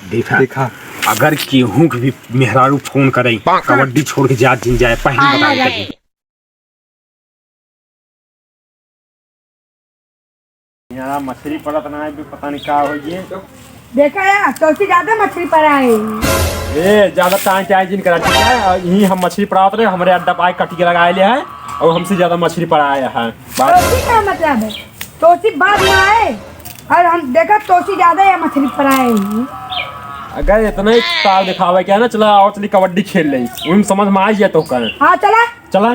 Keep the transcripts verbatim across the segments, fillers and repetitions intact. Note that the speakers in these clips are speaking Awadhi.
देखा, देखा। अगर केहू के भी मेहरारू फोन करे, कबड्डी छोड़ के जात जिन जाए, पहले हाँ, बताए हाँ, कहीं। यहाँ मछली पड़त ना है, पता नहीं का हो ये। देखा या, तोसी ज्यादा मछली पड़ा है। ए, ज्यादा टाइम टाइम जिन करा, ठीक है? और यहीं हम मछली पड़ावत रहे, हमरे अड्डा पाए कट के लगाए ले है, और हमसे ज्यादा मछली पड़ा आया है। बात तोसी का मतलब है? तोसी बाद में आए, और हम देखा तोसी ज्यादा या मछली पड़ा है। अगर इतना ही ताव दिखावे क्या ना, चला आओ, चली कबड्डी खेल ले, उन समझ में आ गया तो कर। हाँ, चला। चला।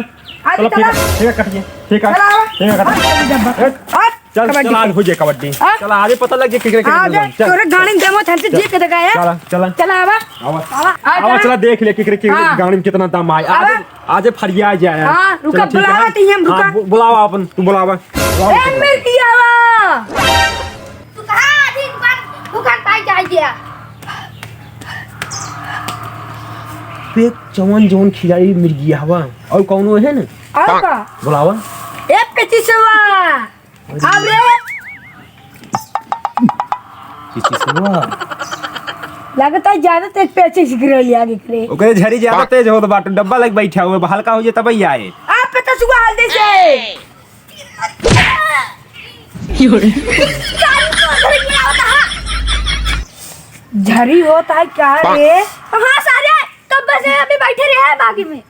आगे चला, चला। ठीक है, ठीक है, कटिए, ठीक है, चला, आवा। ठीक है, कटिए। हट, डब्बा। हट। हट, चल, कबड्डी चल, आज खेल। हो जाए कबड्डी। हाँ? चला, आजे पता लग जाए केकरे, केकरे हाँ, दम है। चल। तोरे गाड़ी में दम है, धरती चल। जी के देगा यार। चला, चला। चला, आवा। आवा। आवा, आवा, चला, देख ले, केकरे, केकरे हाँ। गाड़ी में कितना दम आए। आवा। आजे, आजे फरिया जाए। हाँ, रुका, चला, ठीक है, बुलावा हाँ। ती हम, रुका। हाँ, बु-, बुलावा अपन, तू बुलावा। बुलावा, ए, बुलावा। मिर्गी आवा। तू कहाँ दिन भर भूखन पाई जाए गया? देख, जवन, जवन खिलाड़ी मिर्गी हवा। और कौनो है ना? और का? बुलावा। ए, पच्चीसवा। अब रे। पच्चीसवा। लगता है ज्यादा तेज पेचिस गिरल आगे करे। ओकरे झरी ज्यादा तेज होत बाटे, डब्बा लग बैठा हुए, हल्का हो जाए तब ही आए। आप पचासवा हल्दी से। झरी होत है क्या रे? हाँ सारे, कब से अभी बैठे रहे हैं बागी में।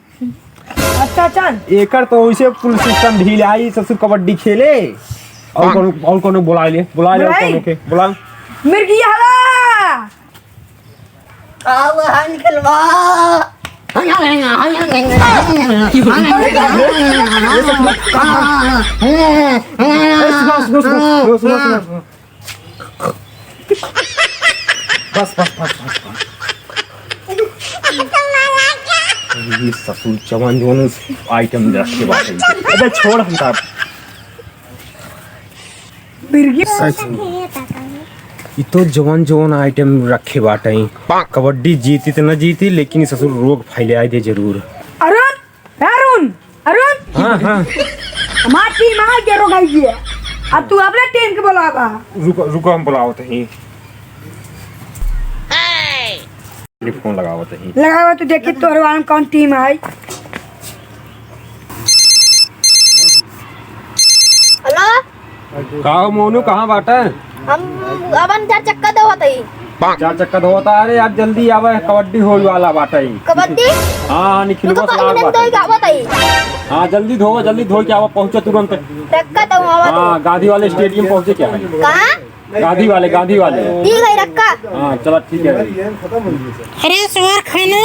अच्छा, चल। एकर तो वैसे कुल सिस्टम ढील आई, ससुर कबड्डी खेले। और हाँ। कौनो, और कौनो बुला ले, बुला ले, और बुलाई? कौनो के, बुला। मिर्गी हवा। का हुआ है निकलवा? ए, सुनो, सुनो, सुनो। बस, बस, बस, बस, बस। अरे, ये ससुर जवान, जवान आइटम रखे बाटे। अबे, छोड़ हम साहब। बिरगी। सच में। ई तो जवान, जवान आइटम रखे बाटे। कबड्डी जीती तो न जीती, लेकिन ससुर रोग फैले आए दे जरूर। अरुण, अरुण, अरुण। हाँ, हाँ। हमार टीम आ गया, रोक आई है। अब तू अपने टीम के बुलावा। रुको, रुको, हम बुलावत ही। ये फोन लगावत ही। लगावा तो देखी तोहरे वाला में कौन टीम आई। हेलो। का हो मोनू, कहाँ बाटे? हम अपन चार चक्का धोवत हई। चार चक्का धोवत? अरे यार, जल्दी आवे, कबड्डी होए वाला बाटे। कबड्डी? हाँ, हाँ, निखिलवा तू तो से लाग पहिले बाटे। धोई के आवत हई। हाँ, जल्दी धोवा, जल्दी धोई के आवा, पहुँचा तुरंत। रखा तो आवा तो। हाँ, गांधी वाले स्टेडियम पहुँचे क्या है? कहाँ? गांधी वाले, गांधी वाले। ठीक है, रखा। हाँ, चला, ठीक है। अरे सुअर खानू,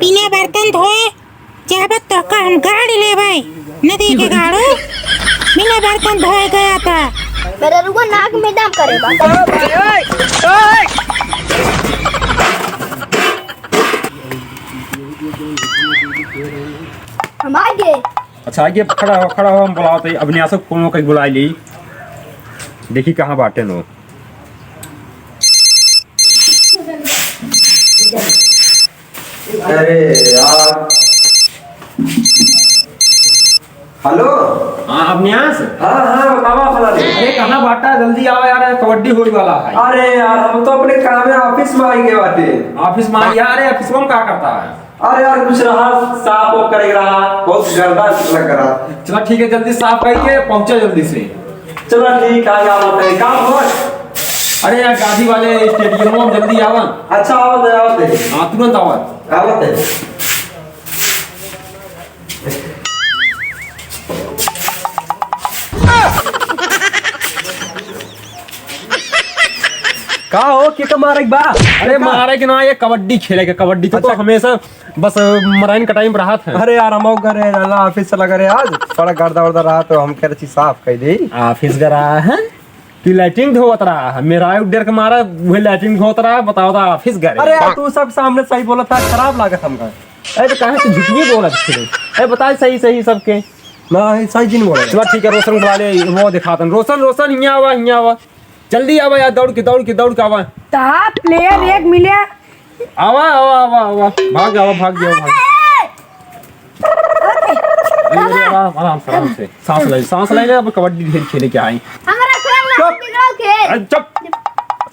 बिना बर्तन धोए जाबत तोहका हम गाड़ी लेबै, नदी के गाड़ू, बिना बर्तन धोए गया था। मेरे रुको, नाक में दम करे बा। हम आ गए। अच्छा, आगे खड़ा हो, खड़ा हो, हम बुलावत हई, अभिन्यासक फोन कई बुला ली, देखी कहाँ बाटे नो। अरे यार। हेलो। हाँ, अभिन्यास। हाँ, हाँ, बतावा फलानी। अरे, कहाँ बाटा? जल्दी आवा यार, कबड्डी होए वाला है। अरे यार, हम तो अपने काम में ऑफिस में आई गए बाटे। ऑफिस में आई? अरे, ऑफिस में का करता है? अरे यार, कुछ रहा, साफ वाफ करे रहा, बहुत गर्दा लग रहा। चला ठीक है, जल्दी साफ करके पहुँचा जल्दी से। चला ठीक है, क्या बात है, काम हो? अरे यार, गांधी वाले स्टेडियम में जल्दी आवा। अच्छा, आवत है, आवत है। हाँ, तुरंत आवा। आवत है। का हो, के का मारे के बा? अरे का? मारे के ना, ये कबड्डी खेले के, कबड्डी तो, अच्छा। तो हमेशा बस मराइन कटाई में रहत है। अरे यार, हम घरे रहला, ऑफिस से लगा रहे आज, बड़ा गर्दा वर्दा रहा तो हम कह रहे साफ कर दे। ऑफिस गया रहा है कि लैट्रिन धोवत रहा है, मेरा आयु डेर के मारा, वही लैट्रिन धोवत रहा, बताओ तो ऑफिस गए। अरे यार, तू सब सामने सही बोला था, खराब लागत हमका। अरे तो काहे तू झूठ नहीं बोला फिर? अरे बता सही सही सबके। ना, सही जिन बोला। चलो ठीक है, रोशन बुला ले, वो दिखातन। रोशन, रोशन, हियाँ आवा, हियाँ आवा। जल्दी आवा यार, दौड़ के, दौड़ के, दौड़ के आवा। ता प्लेयर एक मिले। आवा, आवा, आवा, आवा। भाग आवा, भाग जाओ, भाग। अरे, अरे, आराम, आराम से, आराम से। सांस ले, सांस ले ले, अब कबड्डी ढेर खेले के आई। हमारा खेल ना चुप। बिगड़ो के। अरे, चुप।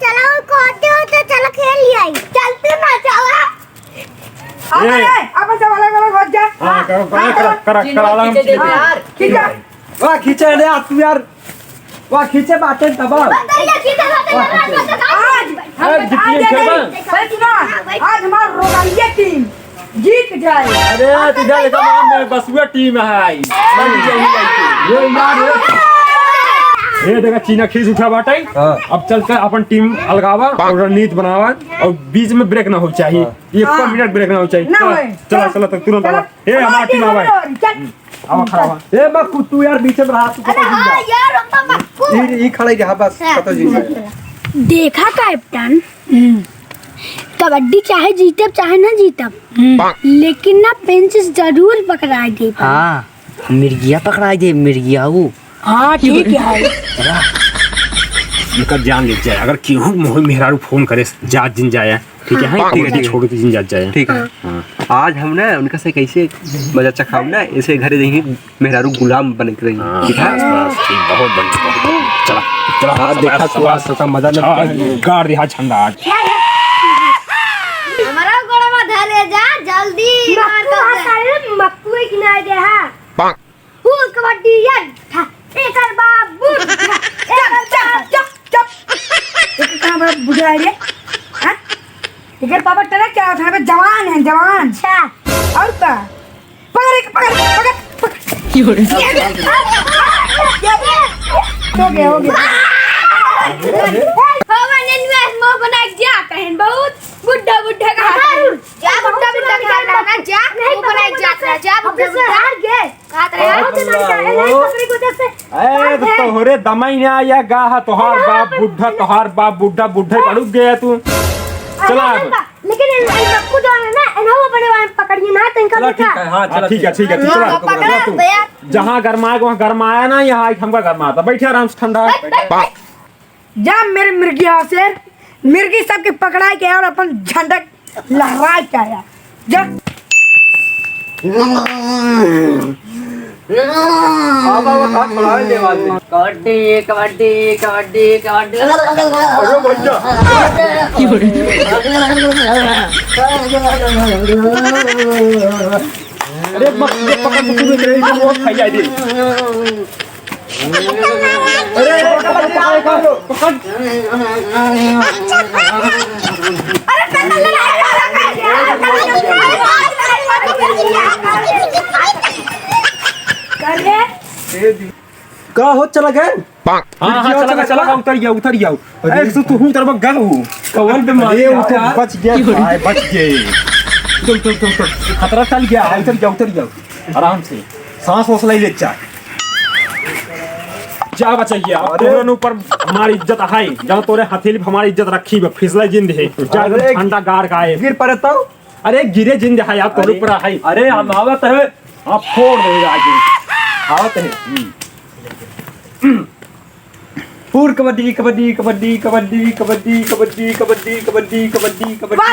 चलो, कहते हो तो चलो खेल लिया। चलते ना, चला। अब ए। रे, अब सब अलग अलग हो जा। हाँ, करा, करा, करा, करा, जिन करा, खींचे दे यार। खींच जा। वाह, खींचे रे, आ तू यार। वाह, खींचे बाटे तब। बताइए, खींचे बाटे, वाह, खींचे। आज हम ए, आज गिट्टी खेलबा? अरे सुना, आज हमार रोमालिया टीम जीत जाए। अरे, तुझे देखा नाम में बसुआ टीम है। ये यार, ये। ये देखा, चीना खींच उठा बाटे। हाँ। अब चल के अपन टीम अलगावा और रणनीति बनावा और बीच में ब्रेक ना हो चाहिए। हाँ। एक हाँ। मिनट ब्रेक ना हो चाहिए। ना चला, होए। चला, चला। चला, तो तुरंत चला। आवा। ए, हमार टीम आवा। चल। आवा, खड़ा हुआ। ए, मक्कू, तू यार बीच में रहा, तू अरे कतौ हाँ जा। यार, हम तो मक्कू। ई, ई खड़ा ही रहा, बस, हाँ। कतौ जी जा। देखा कैप्टन, हम्म। कबड्डी चाहे जीतब, चाहे ना जीतब, हम्म। लेकिन ना पेंच से जरूर पकड़ाई देब। हाँ, मिर्गिया पकड़ाई देब, मिर्गिया वो। हाँ, ठीक है। इनका जान ले जाए, अगर केहू मोह मेहरारू फोन करे, जा जिन जाए, ठीक है, हाँ, ठीक है, कबड्डी ठीक है। छोड़ के जिन जात जाए। ठीक है। हाँ। आज हम ना उनका से कैसे मजा चखाऊ ना, ऐसे घरे जाइए, मेहरारू गुलाम बन के रही। हाँ, ठीक है? बस, बस, ठीक, बहुत बढ़िया, बहुत बढ़िया। चला, चला, हाँ, सब देखा आया, तू सब आज आया। सबका मजा लेते हैं। गाड़ दिया झंडा आज। हमारा गोड़वा धरे जा, जल्दी मार मक्कू कर दे। हटा रे, मक्कू एक ना दे, हाँ। हू कबड्डी या ठा, एकर बाबू ठा, एकर चुप, चुप, बाबू। चुप, चुप। एकर कहाँ बड़ा बुढ़ा है रे? हाँ? एकर बाबा ट्रक चलावत है, जवान है, जवान। अच्छा। और का? पकड़ एक, पकड़, पकड़, पकड़। हो गया, हो गया। हो गया, नेनुआ मुंह बना के जा, कहन बहुत बुढ़ा, बुढ़ा का हाथ है। जा, बुढ़ा, बुढ़ा का हाथ है, जा, मुंह बना के जा, जा, बुढ़ा, बुढ़ा। हार गए। का करे? अरे, ए, तो तोहरे दमाई ना आया गा हा, तोहार बाप बुढ़ा, तोहार बाप बुढ़ा, बुढ़ा पड़ुक गया तू। चला अब। लेकिन इन, इन मक्कू जो है ना, इन्हों अपने वाले पकड़िए ना, तो इनका चला, ठीक है, हाँ, चला, ठीक है, ठीक है, तू चला, हाँ, तू चला, तू। जहाँ गरमाए, वहाँ गरमाया ना, यहाँ आके हमका गरमाता। बैठे आराम से, ठंडा। बैठ, बैठ, बैठ। जा मेरे मिर्गी हासिल, मिर्गी सबके पकड़ाए के और अपन झंडा लहराए के आया। जा। अब, अब, अब पकड़ाए दे बाद में। कबड्डी, कबड्डी, कबड्डी, कबड्डी। अरे भैया। अरे मत, ये पकड़ के तू नहीं करे, ये बहुत खाई जाए दे। अरे, अरे, पकड़, पकड़, पकड़। का हो, चला गए? हाँ, हाँ, चला, चला, चला, उतर गया, उतर गया। अरे, एक सौ तू उतर बग्गा हो। कौन बीमारी अरे, है उतर, यार? बच गया, भाई, बच गए। उतर, उतर, उतर, उतर। खतरा टल गया, उतर गया, उतर गया। आराम से। सांस वास ले ले, जा। जा बचैया, अब अरे। तोहरे ऊपर हमारी इज्जत है, जब तोरे हथेली पे हमारी इज्जत रखी बा, फिसले जिंद है, जा एकदम अरे। ठंडा गार का है। गिर पड़े तो? अरे गिरे जिंद है, अब तोहरे अरे। ऊपर है। अरे हम आवत है, आप फोड़ दे आज। आवत है। हम्म। पूर कबड्डी, कबड्डी, कबड्डी। वाह,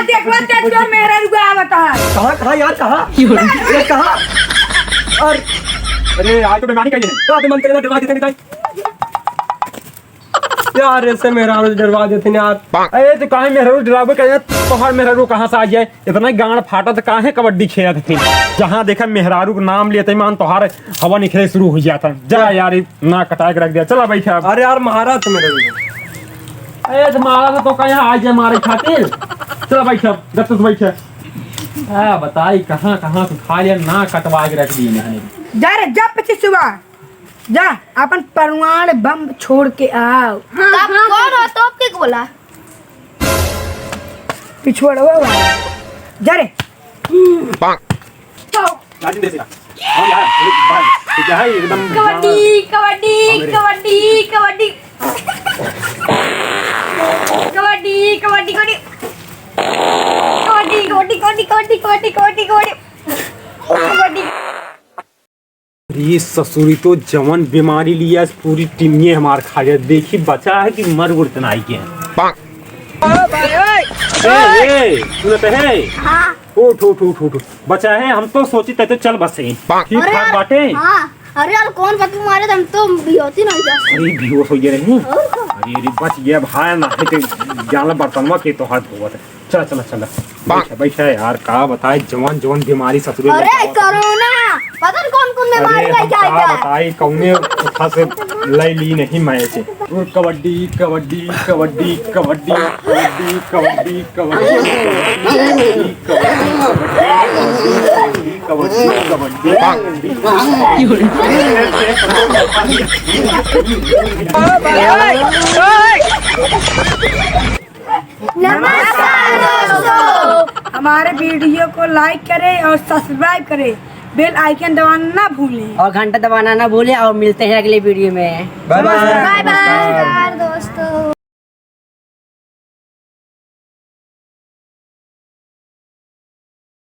देख, वाह, देख, जो मेहरारू आवत है। कहाँ, कहाँ यार, कहाँ? ये कहाँ? और, अरे, आज तो बेमारी का ही है। तो आप मन करेगा, डरवा देते नहीं। यार, ऐसे मेहरारू डरवा देते हैं यार। अरे, तो काहे मेहरारू डरावे का यार? तोहार मेहरारू कहाँ से आ जाए? इतना ही गांड फाटा तो काहे कबड्डी खेलत थे? जहाँ देखा मेहरारू का नाम लेते ही मान तोहार हवा निकले शुरू हो जाता। जा यार, ये नाक कटाए के रख दिया। चला बैठा। अरे यार, महाराज तो मेरे को। अरे तो महाराज तो कहीं आ जाए मारे खातिर। चला बैठा, गत्त से बैठा। आ बताई कहाँ कहाँ से उठा लिया, नाक कटवा के रख दिए मैंने। जा रे, जा पच्चीस सुबह। जा, अपन परमाण बम छोड़ के आओ। हाँ, तब हाँ। कौन हो, तोप के बोला? पिछुआड़वा वाला। जा रे। पाक। तो। राजू दे दिया। हाँ यार, अरे भाई, ये क्या है, एकदम कबड्डी, कबड्डी, हाँ, मेरे। कबड्डी, कबड्डी। कबड्डी, कबड्डी, कबड्डी। कबड्डी, कबड्डी, कबड्डी, कबड्डी। कबड्डी। ये ससुरी तो जवन बीमारी लिया, पूरी टीम ये हमार खा गया। देखी बचा है कि मर उड़तना आई के। ए, ए, सुनत है? हाँ। उठ, उठ, उठ, उठ, उठ। बचा है, हम तो सोची तै तो चल बसे। ठीक अरे ठाक यार, बाटे। हाँ। अरे यार, कौन बतू मारे, हम तो बेहोशी नहीं जा। अरे, बेहोश हो गए रहे। और का? अरे, अरे, बच गया भाई, ना है कि जान ला बर्तनवा के तो हाथ धोवत है। चला, चला, चला। बैठा, बैठा यार, का बताए, जवन, जवन बीमारी ससुरे अरे, लग जावत है। कोरोना, पता नहीं कौन, कौन बीमारी अरे, लग हम का जाएगा। बताई, कौने उठा से लै ली नहीं मैं से। और कबड्डी, कबड्डी, कबड्डी, कबड्डी। नमस्कार दोस्तों। हमारे वीडियो को लाइक करें और सब्सक्राइब करें, बेल आइकन दबाना ना भूलें। और घंटा दबाना ना भूलें और मिलते हैं अगले वीडियो में। Bye bye. Bye bye. नमस्कार दोस्तों।